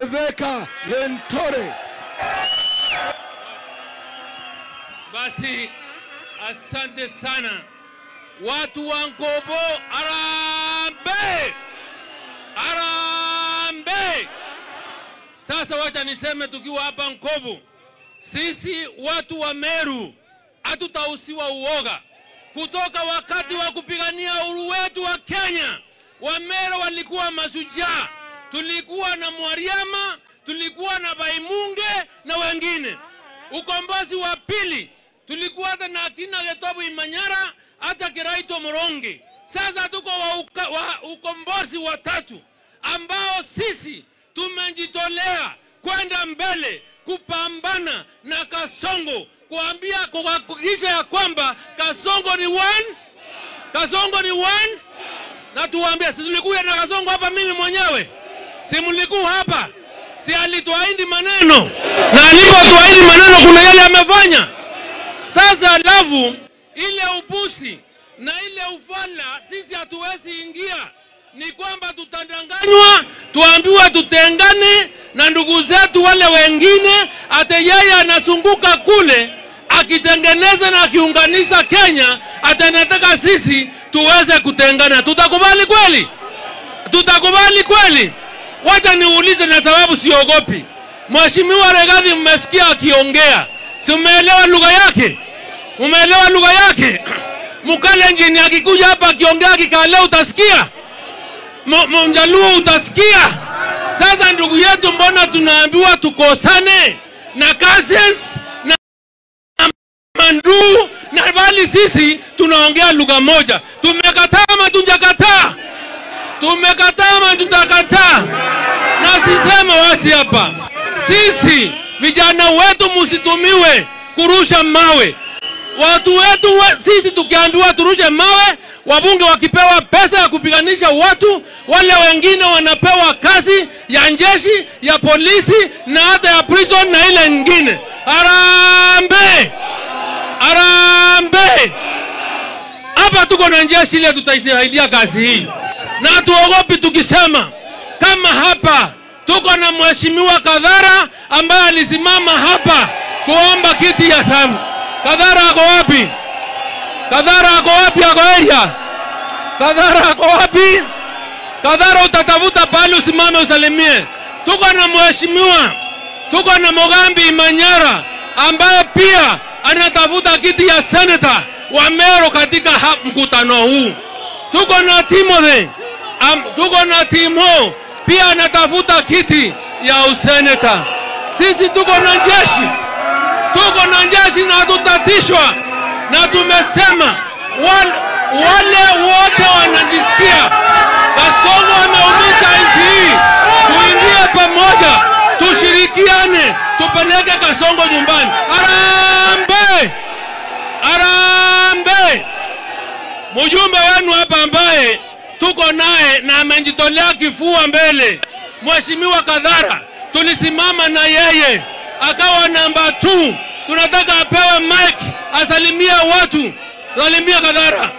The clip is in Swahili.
Rebecca Lentore. Basi asante sana watu wa Nkobo, arambe arambe. Sasa wacha niseme, tukiwa hapa Nkobo, sisi watu wa Meru hatutausiwa uoga. Kutoka wakati wa kupigania uhuru wetu wa Kenya, wa Meru walikuwa mashujaa. Tulikuwa na Mwariama, tulikuwa na Baimunge na wengine. Ukombozi wa pili tulikuwa hata na akina Getobu Imanyara, hata Kiraito Moronge. Sasa tuko wa ukombozi wa tatu ambao sisi tumejitolea kwenda mbele kupambana na Kasongo, kuambia kuhakikisha ya kwamba Kasongo ni one, Kasongo ni one. Na tuwaambie, si tulikuja na Kasongo hapa, mimi mwenyewe si mlikuwa hapa? Si alituahidi maneno, na alipotuahidi maneno kuna yale amefanya. Sasa alafu ile upusi na ile ufala sisi hatuwezi ingia. Ni kwamba tutadanganywa, tuambiwe tutengane na ndugu zetu wale wengine, ate yeye anazunguka kule akitengeneza na akiunganisha Kenya, atanataka sisi tuweze kutengana. Tutakubali kweli? Tutakubali kweli? Wacha niulize, na sababu siogopi. Mheshimiwa Regathi mmesikia akiongea, si umeelewa lugha yake? Umeelewa lugha yake? Mkalenjin akikuja hapa akiongea Kikale utasikia, Mjaluo utasikia. Sasa ndugu yetu, mbona tunaambiwa tukosane na cousins na mandu, na bali sisi tunaongea lugha moja? Tumekataa ama tujakataa? Tumekataa ama tutakataa? Na sisema wasi hapa, sisi vijana wetu msitumiwe kurusha mawe. Watu wetu sisi tukiambiwa turushe mawe, wabunge wakipewa pesa ya kupiganisha watu, wale wengine wanapewa kazi ya jeshi, ya polisi na hata ya prison na ile nyingine. Arambe! Arambe! Hapa tuko na jeshi ile, tutaisaidia kazi hii. Na tuogopi tukisema kama hapa tuko na Mheshimiwa Kadhara ambaye alisimama hapa kuomba kiti ya Samu. Kadhara ako wapi? Kadhara ako wapi? Ako area? Kadhara ako wapi? Kadhara utatafuta pale usimame usalimie. Tuko na mheshimiwa, tuko na Mogambi Imanyara ambaye pia anatafuta kiti ya senator wa Meru katika mkutano huu. Tuko na Timothy, tuko na Timo pia anatafuta kiti ya useneta. Sisi tuko na jeshi, tuko na jeshi na hatutatishwa. Na tumesema wale wote wanajisikia Kasongo ameumisha nchi hii, tuingie pamoja, tushirikiane, tupeleke Kasongo nyumbani. Arambe! Arambe! Mjumbe wenu hapa ambaye tuko naye na amejitolea kifua mbele, Mheshimiwa Kadhara, tulisimama na yeye akawa namba 2. Tunataka apewe mic asalimie watu. Salimia Kadhara.